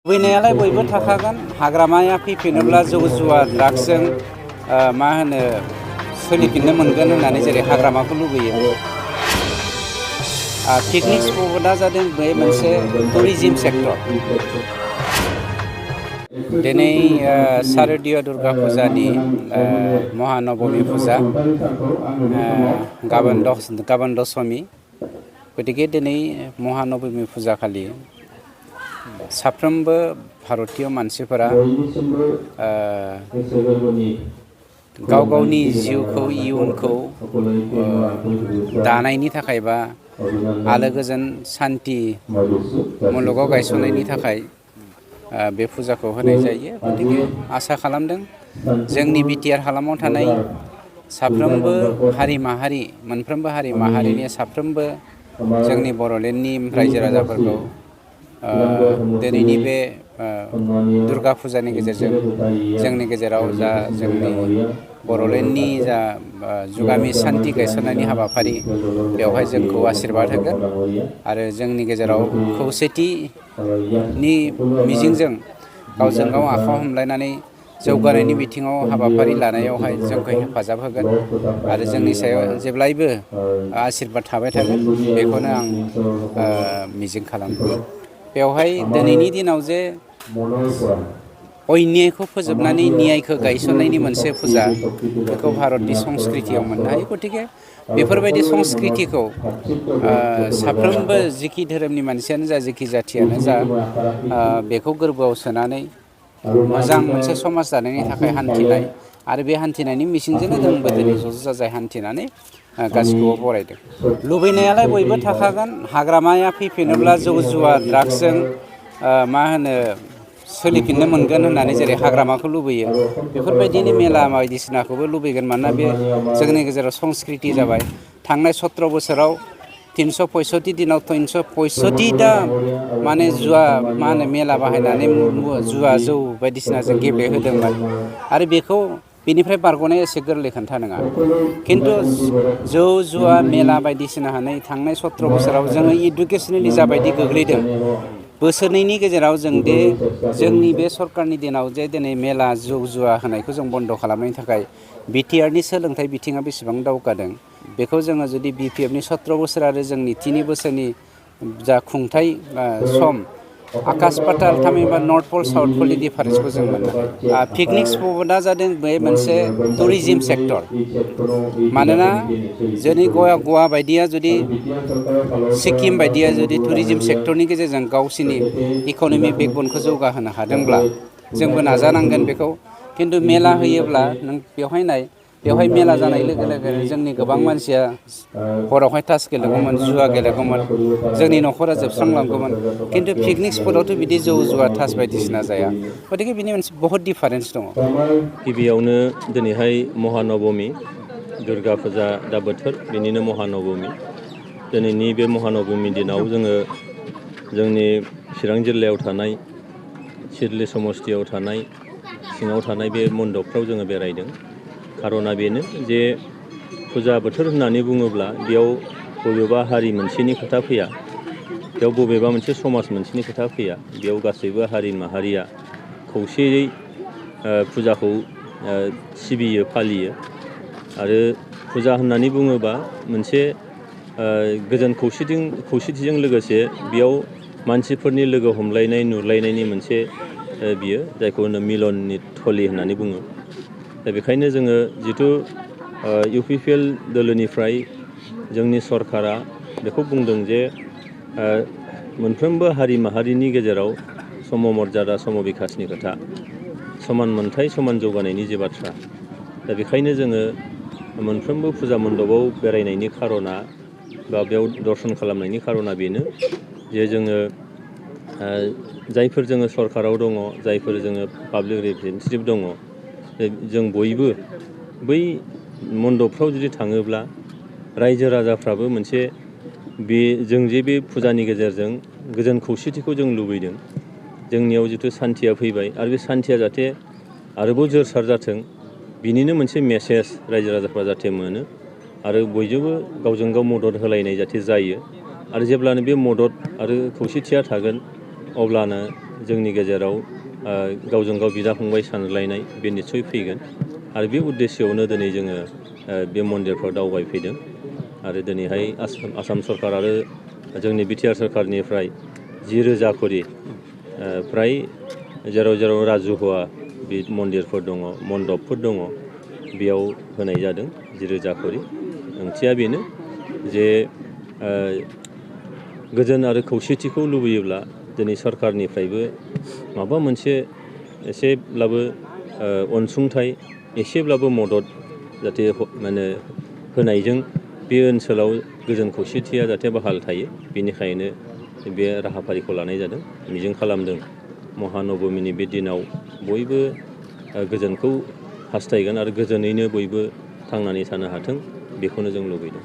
लुबैनायालाय बयबो थाखागोन हाग्रामाया फैफिनोब्ला जौ जुवा ड्राग्सजों मा होनो सोलिफिननो मोनगोन होननानै जेरै हाग्रामाखौ लुबैयो पिकनिक स्पटआ जादों बे मोनसे टुरिजिम सेक्टर दिनै शारदीय दुर्गा फुजानि महानबमी फुजा गाबोन दशमी गतिके दिनै महानबमी फुजा खालि साफ्रोमबो भारतीय मानसिफोरा गाव गावनि जिउखौ इयुनखौ दानायनि थाखाय बा आलो गोजोन सान्ति मुलुगाव गायसननायनि थाखाय बे फुजाखौ होनाय जायो गतिके आसा खालामदों जोंनि बिटिआर हालामाव थानाय साफ्रोमबो हारि माहारि मोनफ्रोमबो हारि माहारिनि साफ्रोमबो जोंनि बर'लेण्डनि रायजो राजाफोरखौ दिनैनि बे दुर्गा फुजानि गेजेरजों जोंनि गेजेराव जा जोंनि बर'लेण्डनि जा जुगामि सान्ति गायसननायनि हाबाफारि बेवहाय जोंखौ आशीर्बाद होगोन आरो जोंनि गेजेराव खौसेथिनि मिजिंजों गावजों गाव आखाइ हमलायनानै जौगानायनि बिथिङाव हाबाफारि लानायावहाय जोंखौ हेफाजाब होगोन आरो जोंनि सायाव जेब्लायबो आशीर्बाद थाबाय थागोन बेखौनो आं मिजिं खालामो बेवहाय दिनैनि दिनाव जे अन्यायखौ फोजोबनानै न्यायखौ गायसननायनि मोनसे फुजा बेखौ भारतनि संस्कृतियाव मोननो हायो गतिके बेफोरबायदि संस्कृतिखौ साफ्रोमबो जिखि धोरोमनि मानसियानो जा जिखि जाथियानो जा बेखौ गोरबोआव सोनानै मोजां मोनसे समाज दानायनि थाखाय हान्थिनाय आरो बे हान्थिनायनि मिजिंजोंनो जोंबो दिनै ज' जाजाय हान्थिनानै गासिखौबो बरायदों लुबैनायालाय बयबो थाखागोन हाग्रामाया फैफिनोब्ला जौ जुवा ड्राग्सजों मा होनो सोलिफिननो मोनगोन होननानै जेरै हाग्रामाखौ लुबैयो बेफोरबायदिनो मेला बायदिसिनाखौबो लुबैगोन मानोना बे जोंनि गेजेराव संस्कृति जाबाय थांनाय 17 बोसोराव 365 दिनाव 365टा माने जुवा मा होनो मेला बाहायनानै जुवा जौ बायदिसिनाजों गेब्लेहोदोंमोन आरो बेखौ बेनिफ्राय बारग'नाया एसे गोरलै खोन्था नङा खिन्थु जौ जुवा मेला बायदिसिना होनानै थांनाय 17 बोसोराव जोङो इडुकेसनेलि जाबायदि गोग्लैदों बोसोरनैनि गेजेराव जों दे जोंनि बे सरकारनि दिनाव जे दिनै मेला जौ जुवा होनायखौ जों बन्द' खालामनायनि थाखाय बिटिआरनि सोलोंथाइ बिथिङा बेसेबां दावगादों बेखौ जोङो जुदि बिपिएफनि 17 बोसोर आरो जोंनि 3 बोसोरनि जा खुंथाय सम आकाश पाताल थामहिनबा नर्थ पल साउथ पलनि डिफारेन्सखौ जों मोननो हायो पिकनिक स्पटआ जादों बे मोनसे टुरिजिम सेक्टर मानोना जोंनि गवा बायदिया जुदि सिक्किम बायदिया जुदि टुरिजिम सेक्टरनि गेजेरजों गावसिनि इक'नमिक बेकबनखौ जौगाहोनो हादोंब्ला जोंबो नाजानांगोन बेखौ खिन्थु मेला होयोब्ला नों बेवहाय मेला जानाय लोगो लोगोनो जोंनि गोबां मानसिया हरावहाय तास गेलेगौमोन जुवा गेलेगौमोन जोंनि न'खरा जोबस्रांलांगौमोन खिन्थु पिकनिक स्पटआवथ' बिदि जौ जुवा तास बायदिसिना जाया गतिके बिनि मोनसे बहुत डिफारेन्स दङ गिबियावनो दिनैहाय महानबमी दुर्गा फुजा दा बोथोर बेनिनो महानबमी दिनैनि बे महानबमी दिनाव जोङो जोंनि चिरां जिल्लायाव थानाय सिडली समस्तियाव थानाय सिङाव थानाय बे मन्दपफ्राव जोङो बेरायदों खार'ना बेनो जे फुजा बोथोर होननानै बुङोब्ला बेयाव बबेबा हारि मोनसेनि खोथा फैया बेयाव बबेबा मोनसे समाज मोनसेनि खोथा फैया बेयाव गासैबो हारि माहारिया खौसेयै फुजाखौ सिबियो फालियो आरो फुजा होननानै बुङोबा मोनसे गोजोन खौसेथिजों लोगोसे बेयाव मानसिफोरनि लोगो हमलायनाय नुलायनायनि मोनसे बियो जायखौ होनो मिलननि थलि होननानै बुङो दा बेखायनो जोङो जिथु इउपिपिएल दोलोनिफ्राय जोंनि सरकारा बेखौ बुंदों जे मोनफ्रोमबो हारि माहारिनि गेजेराव सम मर्यादा सम बिकासनि खोथा समान मोनथाय समान जौगानायनि जे बाथ्रा दा बेखायनो जोङो मोनफ्रोमबो फुजा मन्दपाव बेरायनायनि खार'ना बा बेयाव दर्शन खालामनायनि खार'ना बेनो जे जोङो जायफोर जोङो सरकाराव दङ जायफोर जोङो पाब्लिक रिप्रेजेन्टेटिभ दङ जों बयबो बै मन्दपफ्राव जुदि थाङोब्ला रायजो राजाफ्राबो मोनसे बे जों जे बे फुजानि गेजेरजों गोजोन खौसेथिखौ जों लुबैदों जोंनियाव जिथु सान्थिया फैबाय आरो बे सान्थिया जाहाथे आरोबाव जोरसार जाथों बिनिनो मोनसे मेसेज रायजो राजाफ्रा जाहाथे मोनो आरो बयजोंबो गावजों गाव मदद होलायनाय जाहाथे जायो आरो जेब्लानो बे मदद आरो खौसेथिया थागोन अब्लानो जोंनि गेजेराव गावजों गाव बिदा फंबाय सानलायनाय बे निस्सय फैगोन आरो बे उद्देশ্যआवनो दिनै जोङो बे मन्दिरफ्राव दावबायफैदों आरो दिनैहाय आसाम सरकार आरो जोंनि बिटिआर सरकारनिफ्राय 10,000 करि फ्राय जेराव जेराव राजुहुवा बे मन्दिरफोर दङ मन्दपफोर दङ बेयाव होनाय जादों 10,000 करि ओंथिया बेनो जे गोजोन आरो खौसेथिखौ लुबैयोब्ला दिनै सरकारनिफ्रायबो माबा मोनसे एसेब्लाबो अनसुंथाइ एसेब्लाबो मदद जाहाथे माने होनायजों बे ओनसोलाव गोजोन खौसेथिया जाहाथे बहाल थायो बेनिखायनो बे राहाफारिखौ लानाय जादों मिजिं खालामदों महानबमिनि बे दिनाव बयबो गोजोनखौ हास्थायगोन आरो गोजोनैनो बयबो थांनानै थानो हाथों बेखौनो जों लुबैदों।